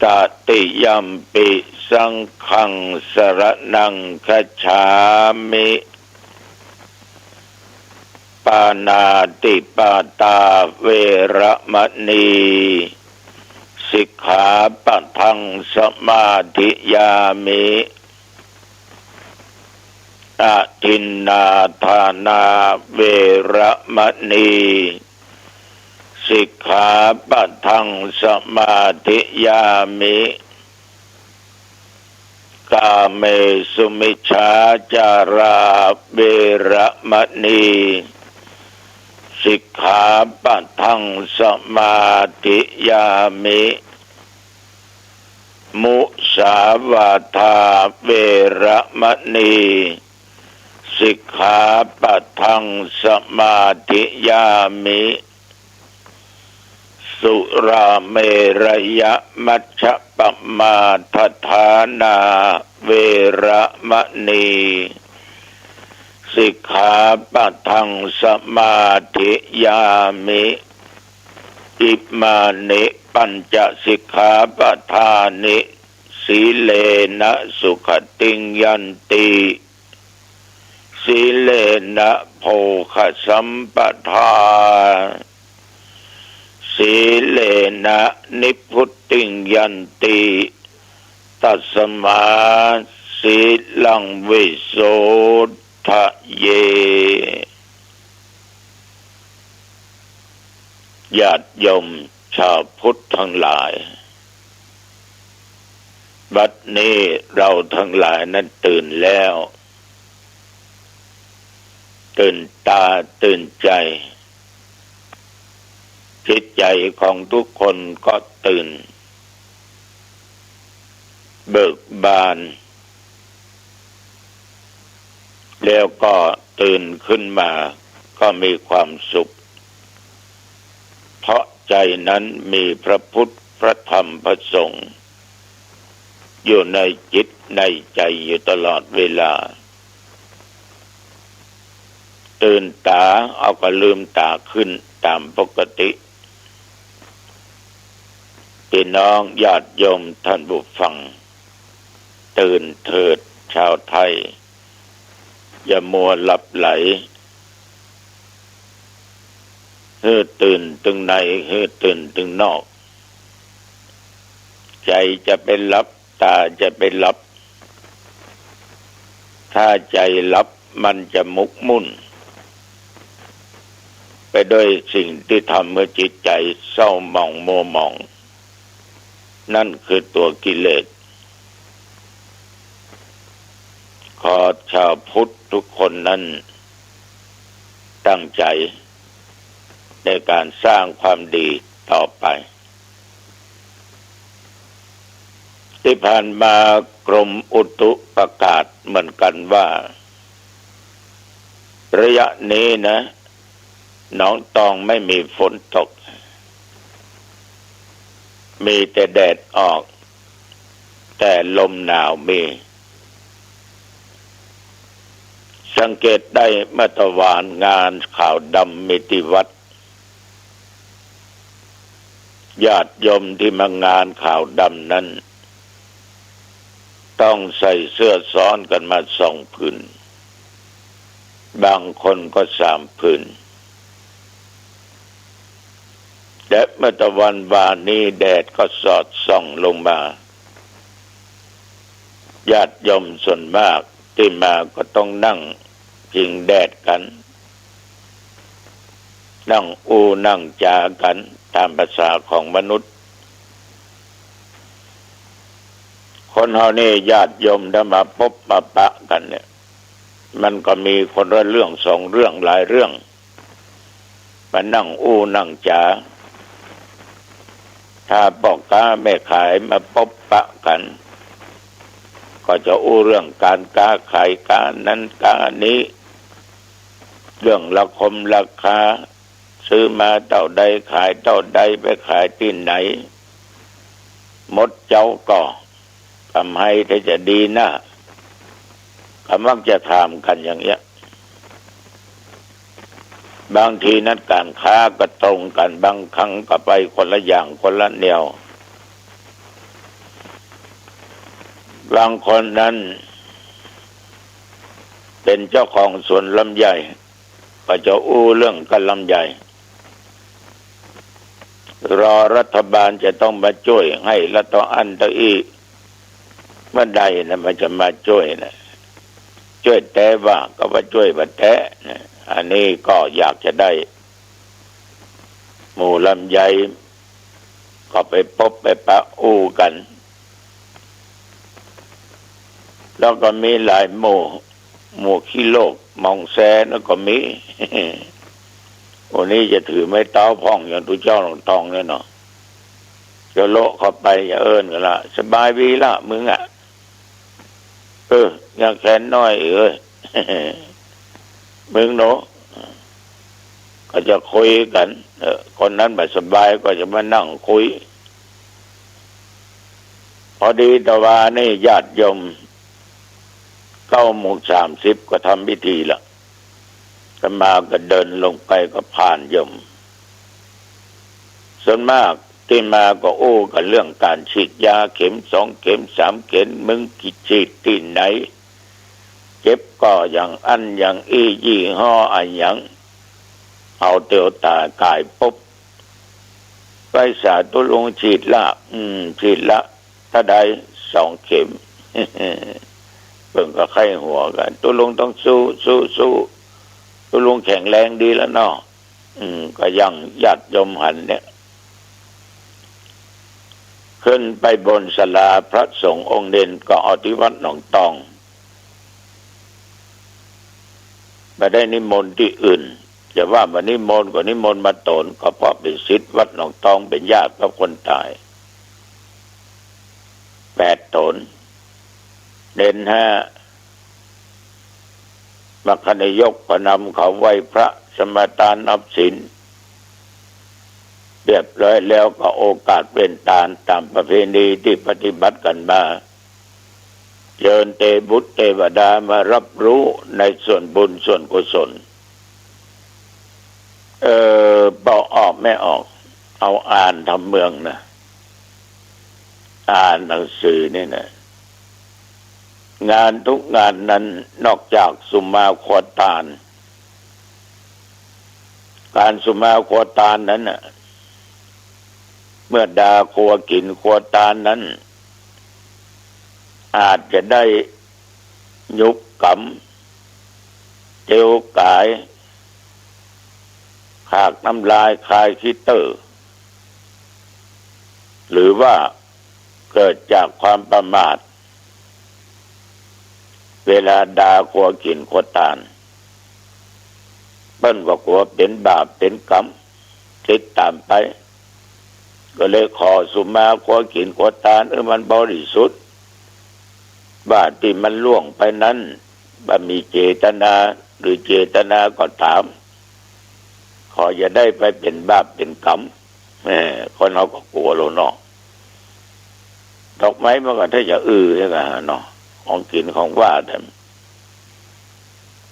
ตติยมปิ สังฆัง สรณัง คัจฉามิ ปาณาติปาตา เวระมะณี สิกขาปะทัง สมาธิยามิ อทินนาทานา เวระมะณี สิกขาปะทัง สมาธิยามิ กาเมสุมิจฉาจารา เวระมะณี สิกขาปะทัง สมาธิยามิ มุสาวาทา เวระมะณี สิกขาปะทัง สมาธิยามิ สุราเมรยมัชฌปมาทฐานา เวระมะณี สิกขาปะทัง สมาธิยามิ อิมานิ ปัญจสิกขาปะทานิ สีเลนะ สุขติง ยันติ สีเลนะ โภคสัมปทา สีเลนะ นิพพุตติง ยันติ ตัสมา สีลัง วิโสทะเย ญาติโยมชาวพุทธทั้งหลาย บัดนี้เราทั้งหลายนั้นตื่นแล้ว ตื่นตาตื่นใจ จิตใจของทุกคนก็ตื่น เบิกบาน แล้วก็ตื่นขึ้นมาก็มีความสุข เพราะใจนั้นมีพระพุทธ พระธรรม พระสงฆ์ อยู่ในจิตในใจอยู่ตลอดเวลา ตื่นต๋า เอาก็ลืมต๋าขึ้นต๋ามปกติ พี่น้องญาติโยมท่านผู้ฟัง ตื่นเถิดชาวไทย อย่ามัวหลับไหล หื้อตื่นตึงใน หื้อตื่นตึงนอก ใจ๋จะไปหลับ ต๋าจะไปหลับ ถ้าใจ๋หลับมันจะหมกมุ่น ไปด้วยสิ่งที่ทำให้จิตใจเศร้าหมองมัวหมอง นั่นคือตัวกิเลส ขอชาวพุทธทุกคนนั้นตั้งใจในการสร้างความดีต่อไป ที่ผ่านมากรมอุตุประกาศเหมือนกันว่า ระยะนี้นะ หนองตองไม่มีฝนตก มีแต่แดดออก แต่ลมหนาวมี สังเกตได้เมื่อตะวานงานขาวดำมีตี้วัด ญาติโยมที่มางานขาวดำนั้น ต้องใส่เสื้อซ้อนกันมาสองผืน บางคนก็สามผืน และเมื่อตะวันวานี้แดดก็สอดส่องลงมา ญาติโยมส่วนมากที่มาก็ต้องนั่งพิงแดดกัน นั่งอู้นั่งจ๋ากันต๋ามภาษาของมนุษย์ คนเฮานี่ญาติโยมถ้ามาปบมาปะกันเนี่ย มันก็มีคนละเรื่องสองเรื่องหลายเรื่อง มานั่งอู้นั่งจ๋า ถ้าป้อก๊าแม่ขายมาปบปะกัน ก็จะอู้เรื่องก๋านก๊าขายก๊านั้นก๊านี้ เรื่องราคมราคา ซื้อมาเต้าใดขายเต้าใด ไปขายตี้ไหน หมดเจ๊าก่อ กำไรถ้าจะดีนัก ก็มักจะถามกันอย่างเนี้ย บางทีนัดก๋านค้าก็ตรงกั๋น บางครั้งก็ไปคนละอย่างคนละแนว บางคนนั้นเป๋นเจ้าของสวนลำไย ก็จะอู้เรื่องกั๋นลำไย รอรัฐบาลจะต้องมาจ้วยหื้อละเต้าอั้นเต้าอี้ เมื่อใดนะมันจะมาจ้วยนะ จ้วยแต๊บ่า ก็ว่าจ้วยบ่าแต๊นะ อันนี้ก็อยากจะได้ หมู่ลำไย ก็ไปปบไปปะอู้กั๋น แล้วก็มีหลายหมู่ หมู่ขี้โลกมองแซนั้นก็มี วันนี้จะถือไม้เต๊าพ่องอย่างตุ๊เจ้าหลวงตองเนี่ยเนาะ จะเลาะเข้าไป จะเอิ้นกั๋นละ สบายวีละมึงอะ เออ ยังแขนน้อยเอ้ย มึงเนาะ ก็จะคุยกั๋น เออ คนนั้นบ่สบายก็จะมานั่งคุย พอดีตะวานี้ญาติโยม เก้าโมงสามสิบก็ทำพิธีละ อาตมาก็เดินลงไปก็ผ่านโยม ส่วนมากตี้มาก็อู้กั๋นเรื่องก๋านฉีดยาเข็มสองเข็มสามเข็ม มึงฉีดตี้ไหน เจ็บก็อย่างอั้นอย่างอี้ ยี่ห้ออะหยัง เอาเตียวต๋ายก๋ายปุ๊บ ไปสา ตุ๊ลุงฉีดละ อืม ฉีดละ เต้าใด สองเข็ม เปิ้นก็ใค่หัวกั๋น ตุ๊ลุงต้องสู้ สู้ สู้ ตุ๊ลุงแข็งแรงดีแล้วเนาะ อืม ก็ยังญาติโยมหันเนี่ย ขึ้นไปบนศาลาพระสงฆ์องค์เด่นก็เอาตี้วัดหนองตอง บ่ได้นิมนต์ตี้อื่น จะว่าบ่นิมนต์ก็นิมนต์มาตน ก็เพราะเป๋นศิษย์วัดหนองตอง เป๋นญาติกับคนต๋าย แปดต๋น เด่นห้า มรรคนายกก็นำเขาไหว้พระ สมาทานนับศีล เรียบร้อยแล้วก็โอกาสเว้นตานต๋ามประเพณีตี้ปฏิบัติกั๋นมา เจิญเตวุตรเตวดามารับรู้ในส่วนบุญส่วนกุศล เออ ปอออกแม่ออก เอาอ่านทำเมืองนะ อ่านหนังสือนี่นะ งานทุกงานนั้นนอกจากสุมาครัวตาน ก๋านสุมาครัวตานนั้นน่ะ เมื่อดาครัวกิ๋นครัวตานนั้น อาจจะได้ยุบก๋ำ เตียวก๋าย ขากน้ำลายคายขี้เตื้อ หรือว่าเกิดจากความประมาท เวลาดาครัวกิ๋นครัวตาน เปิ้นก็กั๋วเป๋นบาปเป๋นก๋รรมติดต๋ามไป ก็เลยขอสุมาครัวกิ๋นครัวตานหื้อมันบริสุทธิ์ ว่าตี้มันล่วงไปนั้น บ่มีเจตนา หรือเจตนาก็ต๋าม ขออย่าได้ไปเป๋นบาปเป๋นก๋รรม แหม คนเฮาก็กั๋วโลเนาะ ดอกไม้มันก็ถ้าจะอื้อใช่ไหมเนาะ ของกิ๋นของหวาน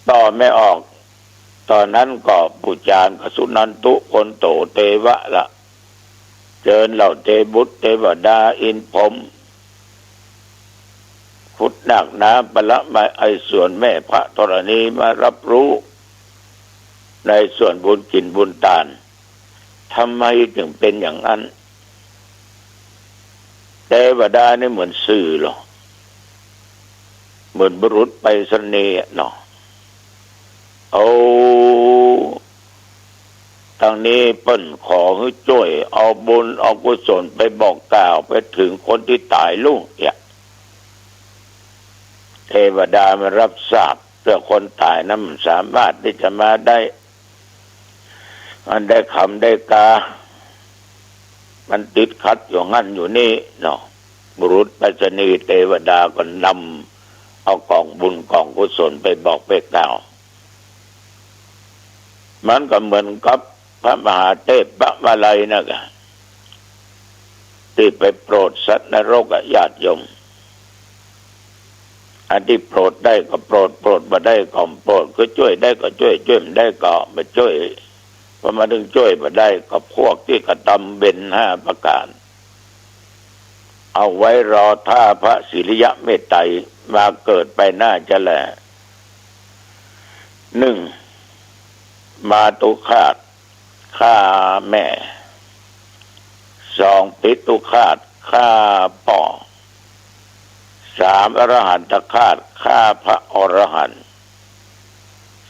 ต่อไม่ออก ต๋อนนั้นก็ปู่จารย์ก็สุนันทุโกณฑโตเตวะละ เจิญเหล่าเตบุตรเตวดาอินทร์พรหม ขุดนาคน้ำประละไมไอส่วนแม่พระธรณีมารับรู้ ในส่วนบุญกิ๋นบุญตาน ทำไมจึงเป๋นอย่างนั้น เตวดานี่เหมือนสื่อเหรอ เหมือนบุรุษไปรษณีย์อะเนาะ เอา ตางนี้เปิ้นขอหื้อจ้วยเอาบุญเอากุศลไปบอกกล่าวไปเถิงคนตี้ต๋ายลูกเนี่ย เตวดามันรับทราบ เตื้อคนต๋ายนั้นมันสามารถตี้จะมาได้ มันได้คำได้กา มันติดขัดอยู่หั้นอยู่นี่เนาะ บุรุษไปรษณีย์เตวดาก็นำเอาก๋องบุญก๋องกุศลไปบอกไปกล่าว มันก็เหมือนกับพระมหาเทพพระมาลัยนั่นแหละ ตี้ไปโปรดสัตว์นรกอะญาติโยม อันตี้โปรดได้ก็โปรด โปรดบ่ได้ก็บ่โปรด คือจ้วยได้ก็จ้วย จ้วยบ่ได้ก็บ่จ้วย อมาตึงจ้วยบ่ได้ ก็พวกตี้กระตำเบญห้าประก๋าน เอาไว้รอถ้าพระสิริยะเมตไตรมาเกิดไปหน้าจะแล หนึ่ง มาตุฆาต ฆ่าแม่ สอง ปิตุฆาต ฆ่าป้อ สาม อรหันตฆาต ฆ่าพระอรหันต์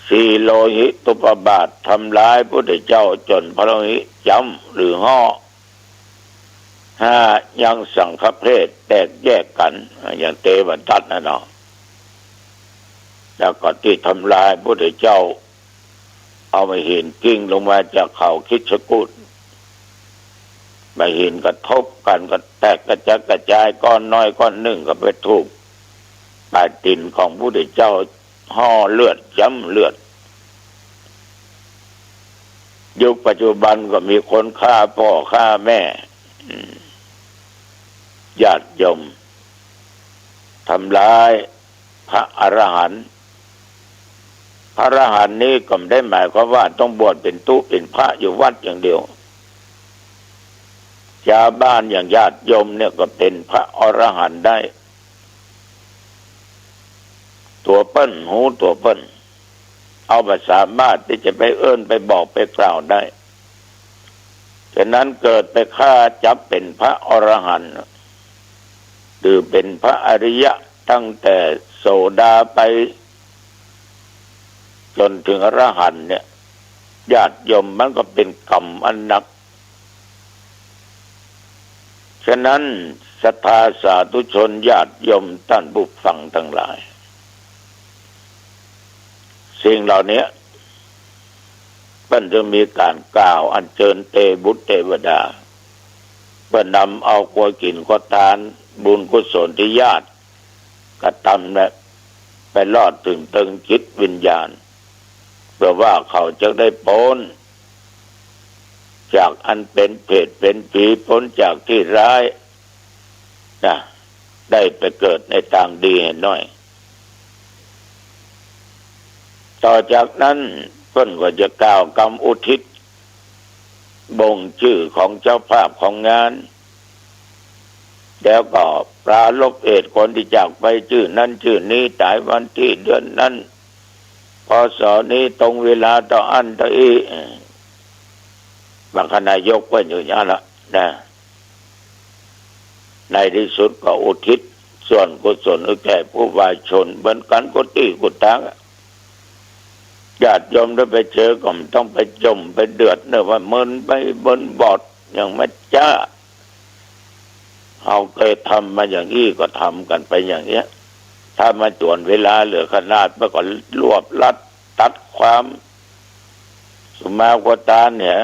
สี่ โลหิตุปบาท ทำร้ายพุทธเจ้าจ๋นพระโลหิตจ๋ำหรือฮ้อ ห้า ยังสังฆเพศแตกแยกกั๋น อย่างเตวันตัดน่ะเนาะ แล้วก็ตี้ทำร้ายพุทธเจ้า เอาไม้หินกลิ้งลงมาจากเขาคิชกูฏ ไม้หินกระทบกั๋นก็แตกกระจัดกระจาย ก้อนน้อยก้อนนึ่งก็ไปถูกปลายตี๋นของพุทธเจ้า ฮ้อเลือดจ๋ำเลือด ยุคปัจจุบันก็มีคนฆ่าป้อฆ่าแม่ อืม ญาติโยม ทำร้ายพระอรหันต์ พระอรหันต์นี้ก็บ่ได้หมายความว่าต้องบวชเป๋นตุ๊เป๋นพระอยู่วัดอย่างเดียว จาวบ้านอย่างญาติโยมเนี่ยก็เป๋นพระอรหันต์ได้ ตั๋วเปิ้นฮู้ตั๋วเปิ้น เอาบ่สามารถตี้จะไปเอิ้นไปบอกไปกล่าวได้ ฉะนั้นเกิดไปข้าจับเป๋นพระอรหันต์ หรือเป๋นพระอริยะตั้งแต่โสดาไปจ๋นเถิงอรหันต์เนี่ย ญาติโยม มันก็เป๋นกรรมอันหนัก ฉะนั้นศรัทธาสาธุชนญาติโยมต้านผู้ฟังตังหลาย สิ่งเหล่านี้เปิ้นจึงมีก๋านกล่าวอัญเจิญเตวบุตรเตวดา เปิ้นนำเอากัวกิ๋นกัวตาน บุญกุศลตี้ญาติกระตำและไปรอดเถิงเติงจิตวิญญาณ เปื้อว่าเขาจะได้ป๊นจากอันเป๋นเปรตเป๋นผี ป๊นจากตี้ร้ายนะ ได้ไปเกิดในตางดีหื้อหน้อย ต่อจากนั้นเปิ้นก็จะกล่าวกำอุทิศ บ่งจื้อของเจ้าภาพของงาน แล้วก็ปรารภเหตุคนตี้จากไป จื้อนั้นจื้อนี้ ต๋ายวันตี้เดือนนั้น พ.ศ. นี้ ตรงเวลาเต้าอั้นเต้าอี้ เอ่อ มคคณายกว่าอยู่อย่างนั้นละนะ ในตี้สุดก็อุทิศส่วนกุศลหื้อแก่ผู้วายชนเหมือนกั๋นกู้ตี้กู้ตางอะ ญาติโยมได้ไปเจอก็บ่ต้องไปจ๋มไปเดือดเนอะ ว่าเมินไปเมินบอดอย่างแม่จ๊ะ เฮาเกยทำมาอย่างอี้ก็ทำกั๋นไปอย่างเนี้ย ถ้ามันจวนเวลาเหลือขนาด มันก็รวบรัดตัดความ สุมากัวตานเนี่ย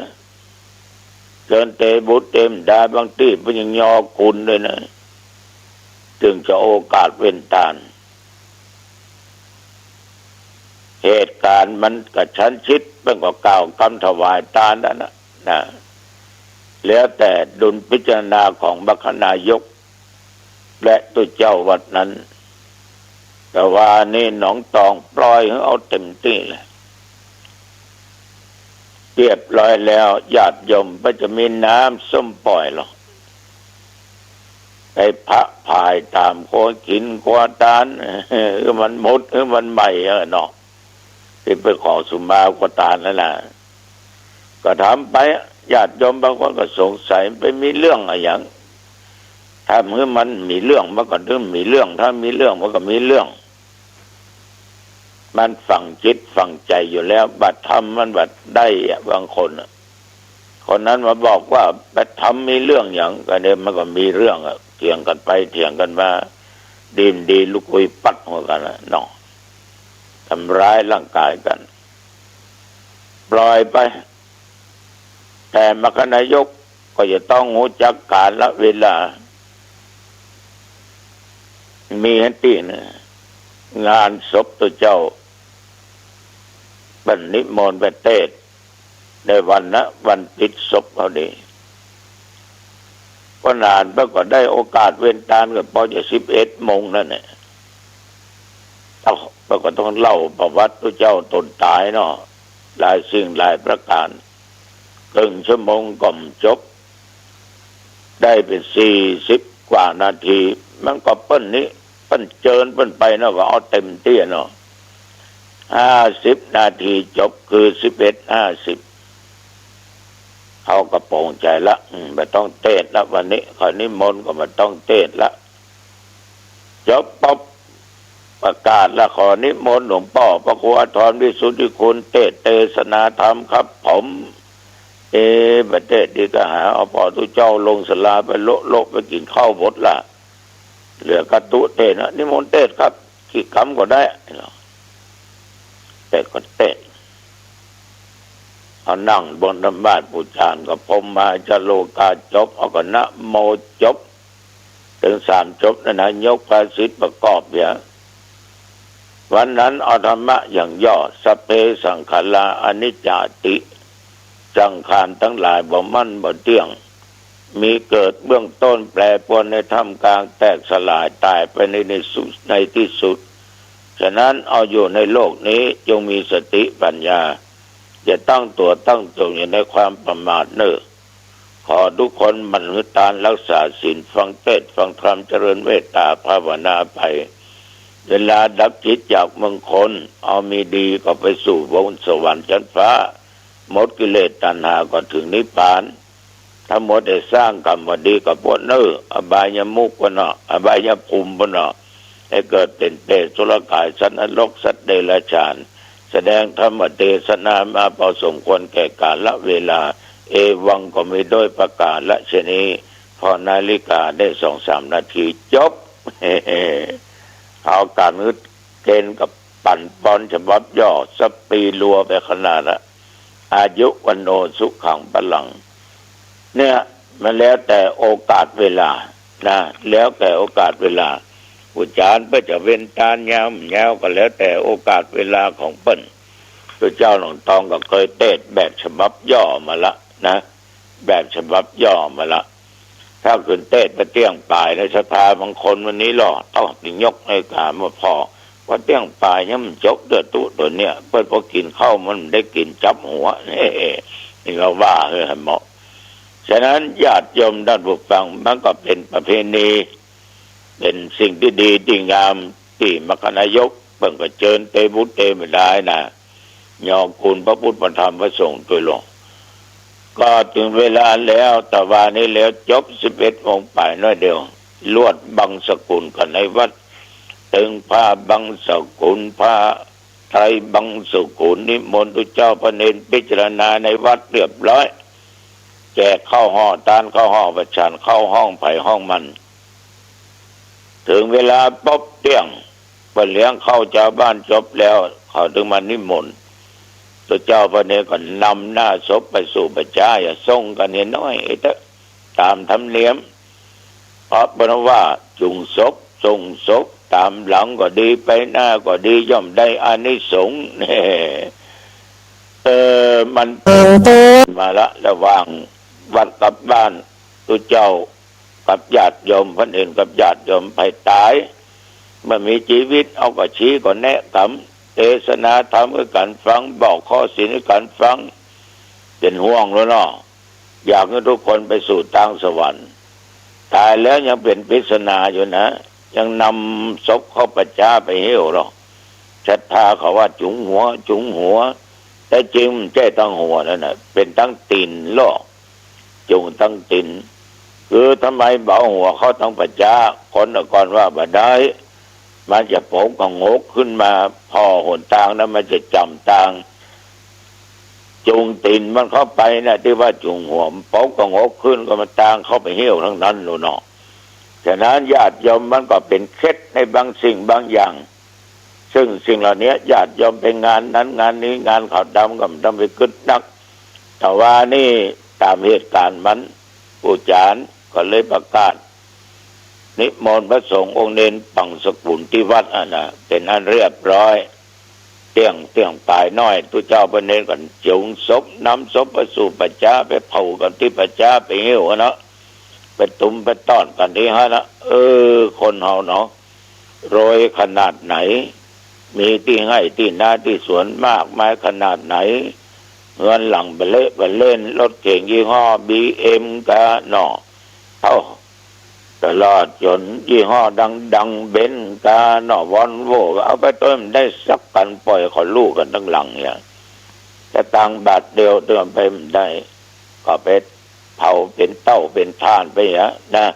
เจิญเตบุตรเตมดา บางตี้เปิ้นยังยอกุลด้วยนะ จึงจะโอกาสเว้นตาน เหตุก๋ารณ์มันกระชั้นชิด เปิ้นก็กล่าวกำถวายตานนั้นนะ นะ แล้วแต่ดุลพิจารณาของมคคนายก และตุ๊เจ้าวัดนั้น แต่ว่านี่หนองตองปล่อยหื้อเอาเต็มตี้เลย เรียบร้อยแล้ว ญาติโยมบ่จะมีน้ำส้มปล่อยหรอก ไปผะผายต๋ามกัวกิ๋นกัวตาน หื้อมันหมด หื้อมันใหม่ เออเนาะ ตี้ไปขอสุมากัวตานนั่นน่ะ ก็ถามไป ญาติโยมบางคนก็สงสัย ไปมีเรื่องอะหยัง ถ้าหื้อมันมีเรื่อง มันก็ต้องมีเรื่อง ถ้ามีเรื่อง มันก็มีเรื่อง มันฝังจิตฝังใจ๋อยู่แล้ว บ่ทำมันบ่ได้อะ บางคนอะ คนนั้นมาบอกว่าบ่ทำมีเรื่องหยัง ก็เนี่ยมันก็มีเรื่องอะ เถียงกั๋นไปเถียงกั๋นมา ดีบ่ดีลูกกุยปัดหัวกั๋นอะเนาะ ทำร้ายร่างกายกั๋น ปล่อยไป แต่มคคนายกก็จะต้องฮู้จักกาลเวลา มีหั้นตี้นะ งานศพตุ๊เจ้า เปิ้นนิมนต์ไปเตสน์ในวันนะ วันปิดศพเอาดี ก็นานไปก็ได้โอกาสเว้นตานก็ปอจะสิบเอ็ดโมงนั่นแหละ เอ้า มันก็ต้องเล่าประวัติตุ๊เจ้าต๋นต๋ายเนาะ หลายสิ่งหลายประก๋าน เกิ่งชั่วโมงก็บ่จบ ได้ไปสี่สิบกว่านาที มันก็เปิ้นนี้ เปิ้นเจิญเปิ้นไปเนาะ ว่าเอาเต็มตี้เนาะ ห้าสิบนาทีจบ คือสิบเอ็ดห้าสิบ เขาก็โปร่งใจ๋ละ อืม บ่ต้องเตสน์ละ วันนี้เขานิมนต์ก็บ่ต้องเตสน์ละ จบปุ๊บ ประกาศละ ขอนิมนต์หลวงป้อพระครูอาทรวิสุทธิคุณเตสน์เตสนาธรรมครับผม เอ๊ะ บ่เตสน์ดีกาหา เอาป้อตุ๊เจ้าลงศาลาไปโละๆ ไปกิ๋นข้าวหมดละ เหลือก้าตุ๊เตสน์นะ นิมนต์เตสน์ครับ กี่กำก็ได้ เตสน์ก็เตสน์ เอานั่งบนธรรมาสน์ปู๋จานก็พรหมาจาโรกาจบ เอาก็นะโมจบ เถิงสามจบนั่นนะ ยกภาษิตประกอบเนี่ย วันนั้นเอาธรรมะอย่างย่อ สัพเพสังขาราอนิจจาติ สังขารตังหลายบ่มั่นบ่เตี้ยง มีเกิดเบื้องต้น แปรปรวนในท่ามกลาง แตกสลายต๋ายไปใน ในสุด ในตี้สุด ฉะนั้นเอาอยู่ในโลกนี้จงมีสติปัญญา อย่าตั้งตั๋วตั้งต๋นอยู่ในความประมาทเน่อ ขอทุกคนหมั่นหื้อตานรักษาศีล ฟังเตสน์ฟังธรรม เจริญเมตต๋าภาวนาไป เวลาดับจิตจากเมืองคน เอามีดีก็ไปสู่บนสวรรค์ชั้นฟ้า หมดกิเลสตัณหาก็เถิงนิพพาน ถ้ามัวแต่สร้างกรรมบ่ดีก็ปวดเน่อ อบายมุขปู้นเนาะ อบายภูมิปู้นเนาะ ให้เกิดเป๋นเปรต สุรกาย สัตว์นรก สัตว์เดรัจฉาน แสดงธรรมเตสนามาพอสมควรแก่กาลเวลา เอวังก็มีด้วยประก๋ารฉะนี้ ผ่อนาฬิกาได้สองสามนาที จบ เอาก๋านงึดเกณฑ์กับปั๋นปอนฉบับย่อ สปีรัวไปขนาดละ อายุ วัณโณ สุขัง พลัง เนี่ย มันแล้วแต่โอกาสเวลานะ แล้วแต่โอกาสเวลา ปู๋จานเปิ้นจะเว้นตานยาวบ่ยาวก็แล้วแต่โอกาสเวลาของเปิ้น ตุ๊เจ้าหลวงตองก็เกยเตสน์แบบฉบับย่อมาละนะ แบบฉบับย่อมาละ ถ้าขึ้นเตสน์ไปเตี้ยงป๋ายในศรัทธาบางคนวันนี้ลอ เอ้า ติยกนาฬิกามาผ่อ ว่าเตี้ยงป๋ายยังบ่จบเตื้อตุ๊ตั๋วเนี่ย เปิ้นพอกิ๋นข้าวมันได้กิ๋นจับหัว นี่ก็ว่าหื้อเหมาะ ฉะนั้นญาติโยมต้านผู้ฟัง มันก็เป๋นประเพณี เป๋นสิ่งตี้ดีตี้งาม ตี้มรรคนายกเปิ้นก็เจิญเตบุญเตบิดานะ ยอกูลพระพุทธพระธรรมพระสงฆ์ตวยลอ ก็เถิงเวลาแล้ว ตะวานี้แล้ว จบสิบเอ็ดโมงป๋ายน้อยเดียว ลวดบังสกุลกั๋นในวัด ตึงผ้าบังสกุล ผ้าไตรบังสกุล นิมนต์ตุ๊เจ้าพระเณรพิจารณาในวัดเรียบร้อย แจกข้าวห่อตาน ข้าวห่อประฉัน เข้าห้องใผห้องมัน เถิงเวลาปุ๊บเตี้ยง เปิ้นเลี้ยงข้าวจาวบ้านจบแล้ว เขาเถิงมานิมนต์ ตุ๊เจ้าพระเณรก็นำหน้าศพไปสู่ป่าจ๊า อย่าส่งกั๋นเหียน้อยเต๊อะ ต๋ามธรรมเนียม เพราะเปิ้นว่าจุ่งศพ ส่งศพ ต๋ามหลังก็ดี ไปหน้าก็ดี ย่อมได้อานิสงส์ เออ มันมาละ ระหว่างวัดกับบ้าน ตุ๊เจ้ากับญาติโยม เปิ้นเห็นกับญาติโยม ใผต๋าย บ่มีจีวิต เอาก็ชี้ก็แนะกำ เตสนาธรรมหื้อกั๋นฟัง บอกข้อศีลหื้อกั๋นฟัง เป๋นห่วงแล้วเนาะ อยากหื้อทุกคนไปสู่ตางสวรรค์ ต๋ายแล้วยังเป๋นปริศนาอยู่นะ ยังนำศพเข้าป่าจ๊าไปเหี่ยวลอ ศรัทธาเขาว่าจุ๋งหัว จุ๋งหัว แต่จริงบ่ใจ้ตังหัวนั่นน่ะ เป๋นตังตี๋นลอ จุ่งตังตี๋น คือทำไมบ่เอาหัวเข้าตังป่าจ๊า คนก่อนว่าบ่ได้ มันจะปกกระหงกขึ้นมา ผ่อหนตางแล้วมันจะจ๋ำตาง จุ่งตี๋นมันเข้าไปนะ ตี้ว่าจุ่งหัว มันปกกระหงกขึ้นก็มันตางเข้าไปเหี่ยวตังนั้นลูกเนาะ ฉะนั้นญาติโยมมันก็เป๋นเคล็ดในบางสิ่งบางอย่าง ซึ่งสิ่งเหล่านี้ญาติโยมไปงานนั้นงานนี้ งานขาวดำก็บ่ต้องไปกึ๊ดนัก ตะวานี้ต๋ามเหตุก๋ารณ์มัน ปู่จารย์ก็เลยประกาศ นิมนต์พระสงฆ์องค์เณรบังสกุลตี้วัดอะนะ เป๋นอันเรียบร้อย เตี้ยง เตี้ยงป๋ายน้อย ตุ๊เจ้าพระเณรก็จุ่งศพ นำศพไปสู่ป่าจ๊า ไปเผากั๋นตี้ป่าจ๊า ไปเหี่ยวอะเนาะ ไปตุ้มไปต้อนกั๋นตี้หั้นนะ เออ คนเฮาเนาะ รวยขนาดไหน มีตี้ไฮ่ตี้นาตี้สวนมากมายขนาดไหน เงินหลั่งเปเละเปเล่น รถเก๋งยี่ห้อ บีเอ็ม กาเนาะ เอ้า ตลอดจ๋นยี่ห้อดังๆ เบนซ์กาเนาะ วอลโว่ เอาไปตวยบ่ได้สักคัน ป่อยเขาลู่กั๋นตังหลังเนี่ย สตางค์บาทเดียวตวยไปบ่ได้ ก็ไปเผาเป๋นเต้าเป๋นถ่านไปอะนะ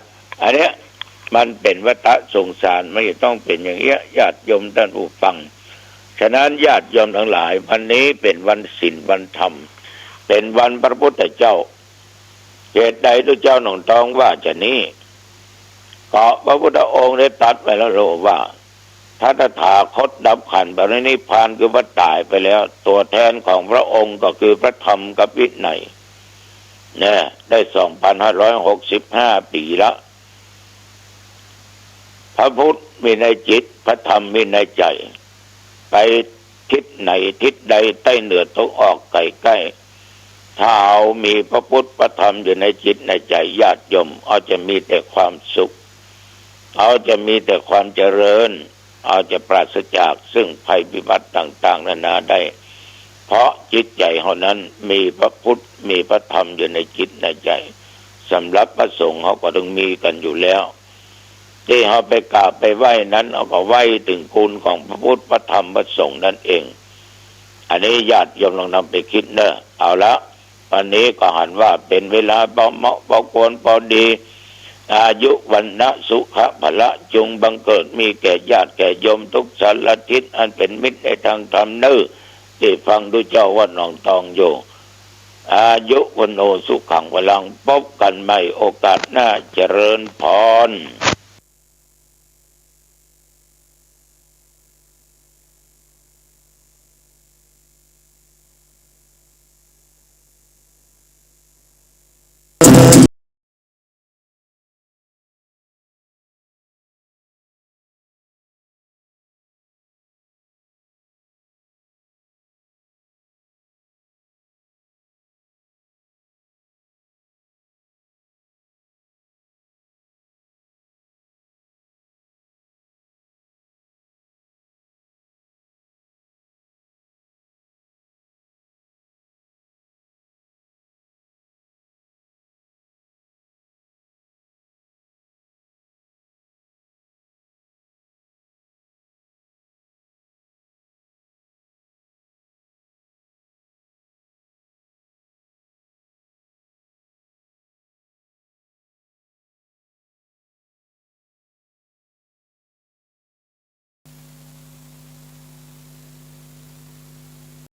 อันเนี้ยมันเป๋นวัฏสงสาร มันจะต้องเป๋นอย่างเงี้ย ญาติโยมต้านผู้ฟัง ฉะนั้นญาติโยมตังหลาย วันนี้เป๋นวันศีลวันธรรม เป๋นวันพระพุทธเจ้า เหตุใดตุ๊เจ้าหนองตองว่าจะนี้ ก็พระพุทธองค์ได้ตรัสไว้แล้วโลว่า พระตถาคตดับขันธ์ปรินิพพาน คือว่าต๋ายไปแล้ว ตั๋วแตนของพระองค์ก็คือพระธรรมกับวินัย เนี่ย ได้สองพันห้าร้อยหกสิบห้าปี๋ละ พระพุทธมีในจิต พระธรรมมีในใจ๋ ไปทิศไหนทิศใด ใต้เหนือตะวันออกใกล้ใกล้ ถ้าเฮามีพระพุทธพระธรรมอยู่ในจิตในใจ๋ญาติโยม เฮาจะมีแต่ความสุข เฮาจะมีแต่ความเจริญ เฮาจะปราศจากซึ่งภัยพิบัติต่างๆ นานาได้ เพราะจิตใจ๋เฮานั้นมีพระพุทธ มีพระธรรมอยู่ในจิตในใจ๋ สำหรับพระสงฆ์เฮาก็ต้องมีกั๋นอยู่แล้ว ตี้เฮาไปกราบไปไหว้นั้น เฮาก็ไหว้เถิงคุณของพระพุทธ พระธรรม พระสงฆ์นั้นเอง อันนี้ญาติโยมลองนำไปคิดเน่อ เอาละ วันนี้ก็หันว่าเป๋นเวลาพอเหมาะพอควรพอดี อายุ วรรณะ สุขะ พละ จงบังเกิดมีแก่ญาติแก่โยมทุกสารทิศ อันเป๋นมิตรในตางธรรมเน่อ ตี้ฟังตุ๊เจ้าวัดหนองตองอยู่ อายุ วัณโณ สุขัง พลัง พบกั๋นใหม่โอกาสหน้า เจริญพร